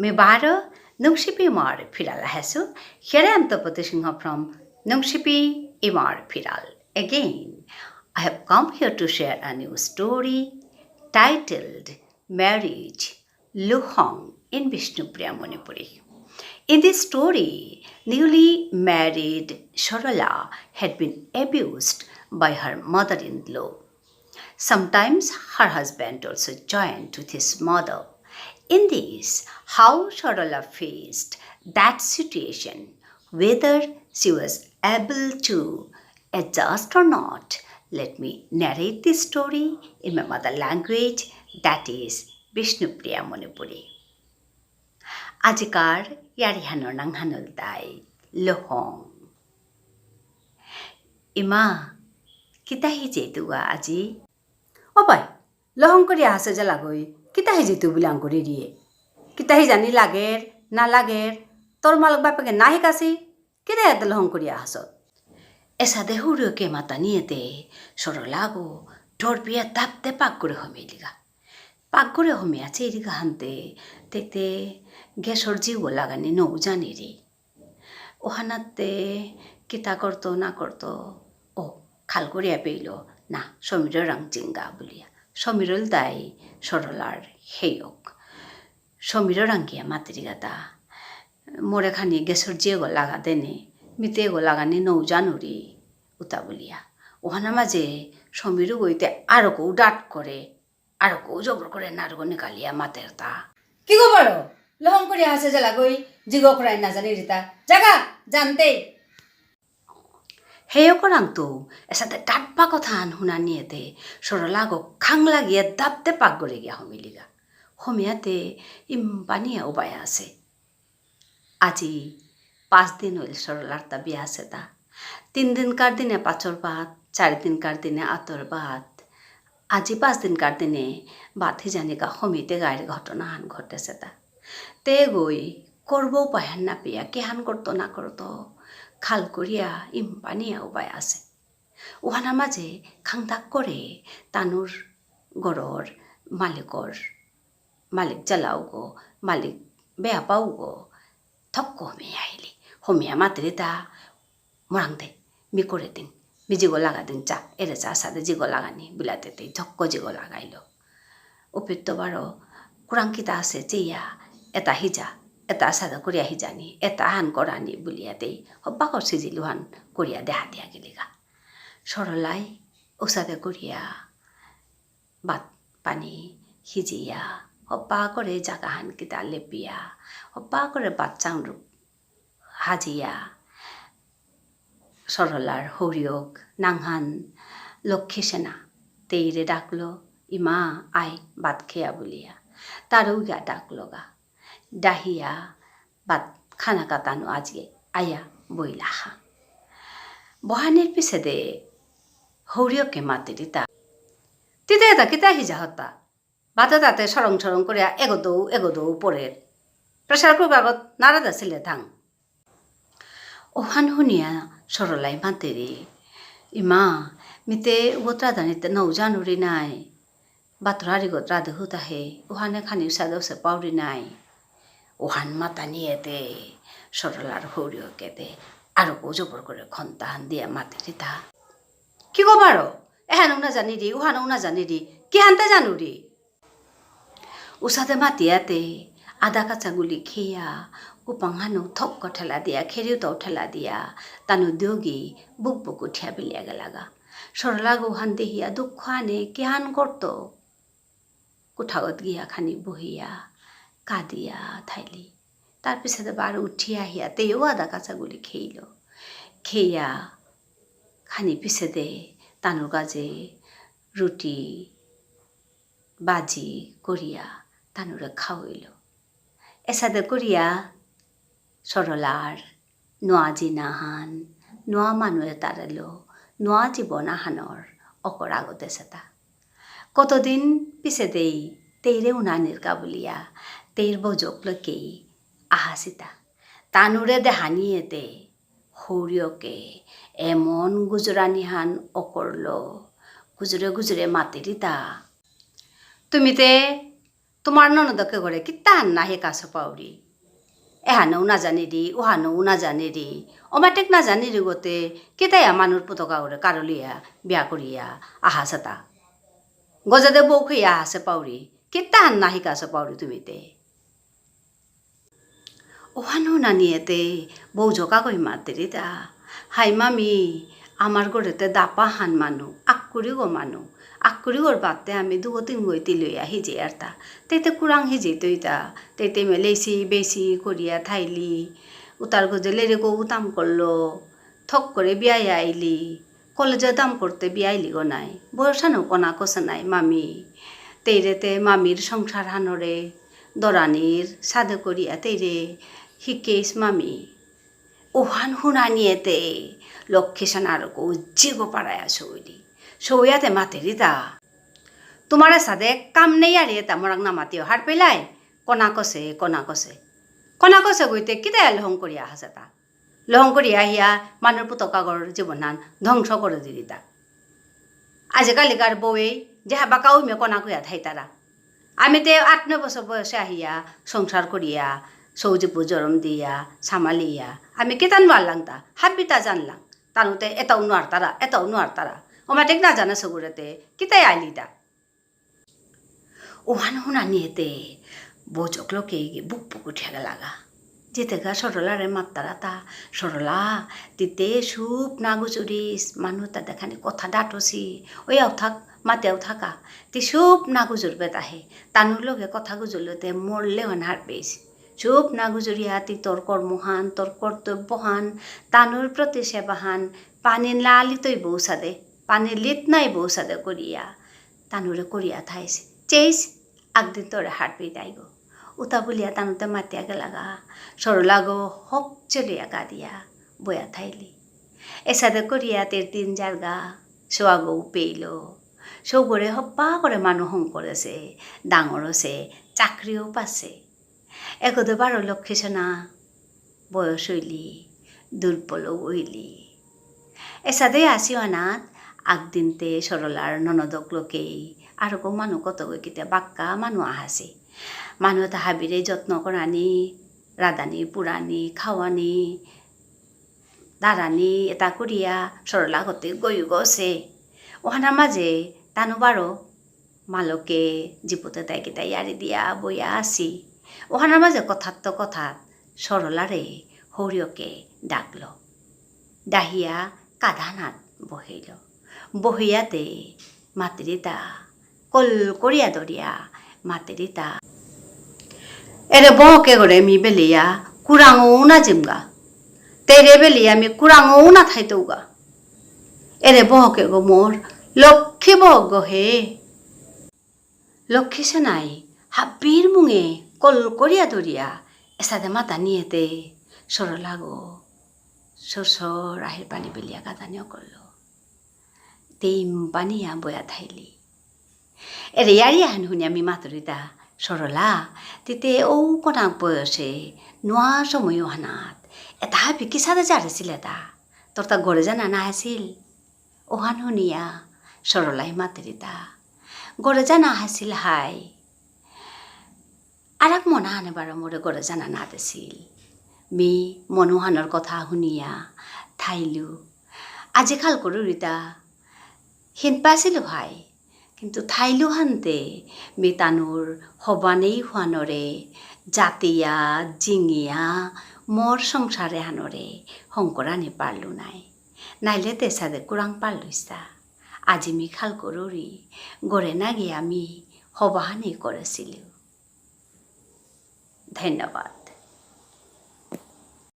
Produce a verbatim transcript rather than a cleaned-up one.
মি বারো নুংশিপি ইমার ফিরাল আহেসু। Here I am Tapati Singha from Nungshipi Imar Phiral. Again, I have come here to share a new story titled Marriage Luhong in Bishnupriya Manipuri. In this story, newly married Sorola had been abused by her mother-in-law. Sometimes her husband also joined with his mother. In this, how Sorola faced that situation, whether she was able to adjust or not, let me narrate this story in my mother language, that is Bishnupriya Manipuri. আজিকার য়ারিহানর নাঙহান ইলতাই লহং। ইমা, কিতা হিজেইতুগা আজি? ও বাই, লহং করিয়া আহেসে যেলাগই, কিতা হিজেইতু বুলাং করি রিয়ে? কিতা হিজানি লাগের, না লাগের, তোর মালক বাপেকে না হিকাসি, কিতা এতে লহং করিয়া আহেসত? এসাদে হুরুকে মাতানিয়েতে, সরলাগো, ডরপিয়া তাপতে পাকঘরে হমিলিগা। পাকঘরে হমিয়া চেরিগা হানতে, তেতে গ্যাসর জিগো লাগানি নৌ জানিরি। ওহানাতে কিতা করতো না করতো, ও, খাল করিয়া পেইল, না, সমীররাং জিঙ্গা বুলিয়া। সমীর ইলতাই সরলার হেয়ক। সমীররাং গিয়া মাতিরিগাতা, মোরে খানি গ্যাসর জিগো লাগা দেনে, মিতে এগো লাগানি নৌ জানুরি, উতা বুলিয়া। ওহানা মাঝে সমীরগইতে আরকো ডাট করে, আরকো জবর করে নারগো নিকালিয়া মাতেরতা। কিগো বারো? লহং করিয়া আহেসে যেলাগই, জিগো করাই না জানিরিতা। যাগা, জানতেই। হেয়করাংতো এসাদে ডাব্বা কথাহান হুনানিয়েতে, সরলাগো খাং লাগিয়া দাবতে পাকঘরে গিয়া হমিলিগা। হমিয়াতে ইম্পানিয়া উবায়া আসে। আজি পাঁচ দিন হইল সরলারতা বিয়া আসেতা। তিন দিনকার দিনে পাচর ভাত, চারি দিনকার দিনে আতর ভাত। আজি পাঁচ দিনকার দিনে ভাত হিজানিকা হমিতে গাইর ঘটনাহান ঘটেসেতা। তে গই করবো উপায়হান না পেয়া কিহান করতো না করতো, খাল করিয়া ইম্পানিয়া উবায়া আসে। ওহানা মাঝে খাংদাক করে তানুর গরর মালিকর, মালিক জালাউগো, মালিক বেয়াপাউগো, থক্ক হমিয়া আহিলি। হমিয়া মাতিরিতা, মোরাং দে, মি করে দিং, মি জিগো লাগা দিং চা, এরে চা সাদে জিগো লাগানি, বিলাতে তে থক্ক জিগো লাগাইল। উপিত্ত বারো, কুরাং কিতা আসে চেয়া, এতা হিজা, এতা সাদা করিয়া হিজানি, এতা হান করানি বুলিয়া দেই, হব্বা করছি জিলুহান করিয়া দেহা দিয়া গেলিগা। সরলাই, উসাদে করিয়া, ভাত পানি হিজিয়া, হব্বা করে জাগাহান কিতা লেপিয়া, হব্বা করে ভাত চাউল হাজিয়া, সরলার হরিয়ক নাঙহান লক্ষ্মী সেনা তেইরে ডাকলো, ইমা আই ভাত খেয়া বুলিয়া। তারও গিয়া ডাকলো গা। ডাহিয়া ভাত খানা কাতানো আজি আয়া বইলাহা। বহানির পিছেদে হরিয়কে মাতিরিতা। তিতে এতা কিতা হিজা হতা? ভাতে তাতে সরং সরং করিয়া এগোদৌ এগোদৌ পড়ের। প্রেসার কুকারগত নাড়া দাসিলে থাং। ওহান হুনিয়া সরলাই মাতেরি, ইমা, মিতে উগত রাধানিতে নৌ জানুরি নাই। বাতরারিগত রাধে হুতা হে, ওহানে খানি উসাদে উসে পাউরি নাই। ওহান মাতানিয়েতে, সরলার হরিয়কেতে, আরকো জবর করে খন্তাহান দিয়া মাতেরিতা। কিগো বারো? এহানও না জানিরি, ওহানও না জানিরি, কিহানতা জানুরি? উসাদে মাতিয়াতে, আদা কাঁচা গুলি খেয়া, কুপাংহানও থক্ক ঠেলা দিয়া, খেরিউতাও ঠেলা দিয়া, তানু দিয়োগি বুক বুক উঠিয়া বিলিয়া গেলাগা। সরলাগো হান দেহিয়া দুঃখ আনে, কিহান করতো? কুঠাগত গিয়া খানি বহিয়া, কাদিয়া থাইলি। তার পিছেদে বারো উঠিয়া আহিয়া, তেও আদা কাঁচা গুলি খেইল। খেয়া, খানি পিছেদে তানুর কাজে রুটি, বাজি করিয়া তানুরে খাওয়াইল। এসাদে করিয়া সরলার নোয়া জিনাহান, নোয়া মানু এতারেলো, নোয়া জীবন আহানর অকর আগত এসেতা। কতদিন পিছেদেই তেইরে উনানির কা বুলিয়া, তেইর বজক লকেই আহাসিতা। তানুরে দেহানিয়েতে, হরিয়কে এমন গুজরানিহান অকরলো, গুজরে গুজরে মাতিরিতা। তুমিতে তোমার ননদকে ঘরে কিত্তাহান না হিকাসে পাউরি। এহানও না জানিরি, উহানও না জানিরি। অমাটেক না জানিরি গতে, কিতাইয়া মানুর পুতকা ঘরে কারলিয়া বিয়া করিয়া আহাসেতা। গজেদে বউ খেয়া আহাসে পাউরি। কিত্তাহান না হিকাসে পাউরি তুমিতে। ওহানো নানিয়েতে বৌ জকা কই মাতেরিতা। হাই মামি, আমার ঘরেতে দাপা হান মানু, আক্কুরি গো মানু, আক্কুরি গর বাতে আমি দুগো তিন গই তিলইয়া হিজে আরতা। তেতে কুরাং হিজে তৈতা, তেতে মেলেসি বেসি করিয়া থাইলি। উতার গজে লেরে গো উতাম করলো, থক করে বিয়া আইলি। কলেজে দাম করতে বিয়াইলি গো নাই, বয়সানো কনা কষে নাই মামি। তেইরেতে মামির সংসার হানরে, দরানির সাদে করিয়া তেইরে হিকেইস মামি। ওহান হুনানিয়েতে লক্ষ্মী সেনার কো জিগো পাড়ায়া সৌলি। সৌয়াতে মাতেরিতা। তোমারে সাদে কাম নেই আর এটা মরাক না মাতিও হার পেলাই। কনা কষে, কনা কষে। কনা কষে গইতে কিতা লহং করিয়া হাসেতা। লহং করি আহিয়া মানুর পুতকাগর জীবনহান ধ্বংস করে দিলিতা। আজিকালিকার বউয়ে যে হাবাকাউ মে কনা কইয়া থাইতারা। আমি তে আট নয় বছর বয়সে আহিয়া সংসার করিয়া, সৌজিপু জরম দিয়া, সামালিয়া, আমি কিতান মারলাংতা, হাবিতা জানলাং। তানুতে এটাও নোয়ারতারা, এটাও নোয়ারতারা। ওমা ঠিক না জানা সগুরেতে, কিতাই আইলিতা। ওহান হুনানিয়েতে বজক লোকে বুক বুক উঠিয়া গেলাগা। যেতেগা সরলারে মাত্তারাতা, সরলা, তিতে সুপ না গুজুরিস, মানু তা দেখানি কথা ডাটসি, ওই আউ থাক, মাতে আউ থাকা, তি সুপ না গুজুরবে তাহে, তানুর লগে কথা গুজুরলে তে মরলে হন হারপেস। সুপ না গুজুরিয়া তি তোর কর্মহান, তোর কর্তব্যহান, তানুর প্রতি সেবাহান, পানি লালি তৈ বৌসাদে, পানি লিত নাই বৌসাদে করিয়া। তানুরে করিয়া থাইস, চেইস, আগদিন তোরে হারপি নাইগো। উতা বুলিয়া তানুতে মাতিয়া গেলাগা, সরলাগো হক চলিয়া গাদিয়া, বয়া থাইলি। এসাদে করিয়া তের দিন যারগা, সোয়াগো পেইল। সৌগরে হব্বা করে মানু হং করেসে, ডাঙর অসে, চাকরিও পাসে। এগোদে বারো লক্ষ্মী সোনা, বয়স হইলি, দুর্বল হইলি। এসাদে আসি অনাত, আগদিনতে সরলার ননদক লোকেই, আরকো মানু কত গই কিতে বাক্কা মানু আহাসি। মানু তা হাবিরে যত্ন করানি, রাধানি, পুরানি, খাওয়ানি, দাঁড়ানি, এটা করিয়া সরলা গতে গই গছে। ওহানার মাঝে তানু বারো মালকে জিপুতে তাই কিতা ইয়ারি দিয়া বইয়া আসি। ওহানার মাঝে কথাত তো কথাত সরলারে হরিয়কে ডাকলো। ডাহিয়া কাদানাত বহিল। বহিয়াতে মাতিরিতা, কল করিয়া দরিয়া মাতিরিতা। এরে বহকে গরে মি বেলিয়া কুরাঙো না জিমগা। তেরে বেলিয়া মি কুরাঙো না থাইতৌগা। এরে বহকে গো মোর লক্ষ্মী বহক গো হে। লক্ষ্মী সেনাই হাবির মুঙে কল করিয়া দরিয়া এসাদে মাতা নিয়েতে সরলাগো সর সর আহির পানি বেলিয়া কাদানি অকরলো। তেইম পানিয়া বয়া থাইলি। এরে ইয়ারি আহান হুনিয়া মি মাতুরিতা সরলা, তিতে ঔ কনাক বয়সে নোয়া সময় ওহানাত। এটা হাবি কিসাদে জারেসিলেতা। তোরতা গরে জানা না আসিল। ওহান হুনিয়া সরলাই মাতুরিতা। গরে জানা আসিল হাই। আরাক মনাহানে বারো মোরে গরে জানা না দেসিল। মি মনুহানর কথা হুনিয়া থাইলু। আজি খাল করুরিতা হিন পাসিলু হাই। কিন্তু থাইলু হানতে মি তানুর হবানেই হুয়ানরে জাতিয়া, জিঙিয়া, মোর সংসারে হানরে হংকরানি পারলু নাই। নাইলে তেসাদে কুরাং পারলুইসা। আজি মি খাল করুরি, গরে না গিয়া মি হবাহানি করেসিলু। ধন্যবাদ।